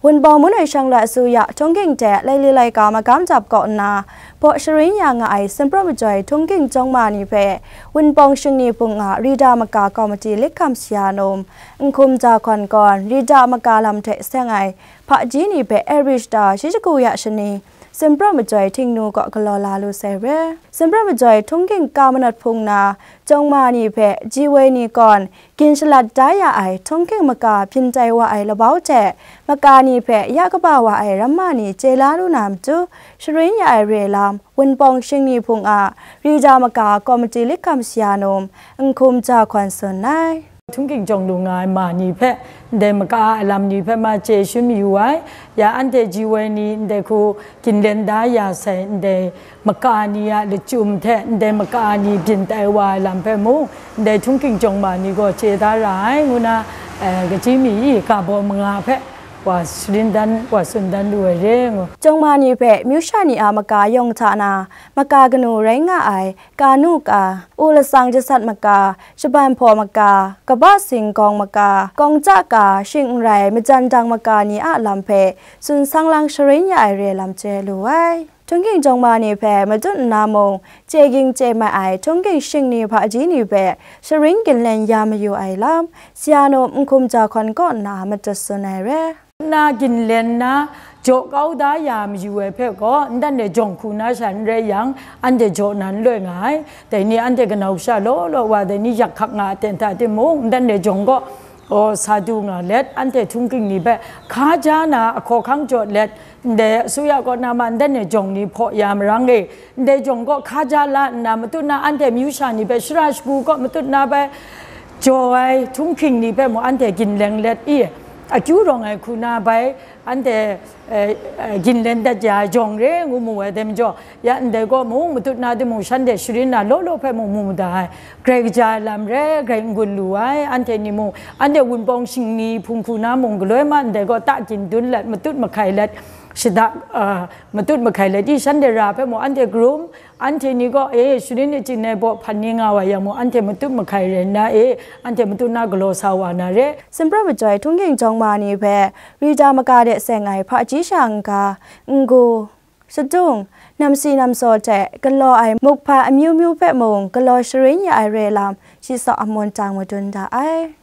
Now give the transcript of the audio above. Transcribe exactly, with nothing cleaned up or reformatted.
Wunpawng Manoi Shanglai Asuya Htunghking hte laili laika magam jap kaw nna, baw sharin ya nga ai Sumprap Majoi Htunghking Jawngma ni hpe Wunpawng Shingni Hpung a Rida Maka Komiti Likham Shanum, Nhkum Jahkwan Kawn, Rida Maka lam hte seng ai hpaji ni hpe April shata shi shagu ya shani, Sumprap Majoi Htingnu kaw galaw la lu sai re. Sumprap Majoi Htunghking Ka Manat Hpung na Jawngma ni hpe G Y ni kawn gin shalat da ya ai Htunghking maka byin tai wa ai labau hte, maka ni hpe ya kaba wa ai ramma ni chye la lu na matu, sharin ya ai re lam, Wunpawng Shingni Hpung a Rida Maka Komiti Likham Shanum, Nhkum Jahkwan tsun ai. Htunghking jawng lu nga ai ma ni hpe, ndai maka a lam ni hpe ma chye shun mayu ai, ya anhte G Y ni ndai hku ginlen da ya sai, ndai maka ni a lachyum hte ndai maka ni byin tai wa ai lam hpe mung, ndai Htunghking Jawngma ni gaw chye da ra ai, ngu na, eh, kaji mi i ga baw manga hpe wa sharin dan, wa tsun dan lu ai re ngu. Jawngma ni hpe myu sha ni a maka yawng hta na, maka kanu rai nga ai, Kanu ka, U Lasang Jasat maka, Shaban Hpaw maka, Kaba Sing Gawng maka, Kawng Cha ka, shing n rai, majan dang maka ni a lam hpe tsun sang lang sharin ya ai re lam chye lu ai. Htunghking Jawngma ni hpe matut nna mung, chye ging chye mai ai Htunghking Shingni hpaji ni hpe sharin ginlen ya mayu ai lam, Shanum Nhkum Jahkwan kaw nna matut tsun ai re. Na ginlen na, jaw kau da ya mayu ai hpe gaw, ndan de jawng hku na sha n rai yang, anhte jaw na n loi nga ai. Dai ni anhte kanau sha law law wa, dai ni yak hkak nga a ten hta timung, ndan de jawng gaw, aw, sa du nga let, anhte Htunghking ni hpe hka ja na, ahkaw hkang jaw let, ndai asuya kaw na ma, ndan de jawng ni hpaw ya marang e, ndai jawng gaw hka ja la nna, matut na anhte myu sha ni hpe shara shagu kaw matut na bai jaw ai Htunghking ni hpe mung anhte ginleng let i, akyu rawng ai hku na bai anhte, eh, eh, ginlen dat ya ai jawng re ngu mu ai dai majaw, ya ndai kaw mung matut na timung shanhte sharin na law law hpe mung mu da ai. Grai kaja ai lam re, grai n-gun lu ai, anhte ni mung, anhte Wunpawng Shingni Hpung hku na mung galoi ma ndai kaw ta gindun let, matut mahkai let, shada, ah, matut mahkai let i, shanhte ra hpe mung anhte karum, anhte ni gaw, e, sharin achyin ai baw hpan ni nga wa yang mung, anhte matut mahkai rai nna, e, anhte matut na galaw sa wa na re. Sumprap Majoi Htunghking Jawngma ni hpe Rida maka de seng ai hpaji sha n-ga, n-gu, shadung, namsi namsaw hte galaw ai muk hpa amyu myu hpe mung galaw sharin ya ai re lam, shi saw amun tang madun da ai.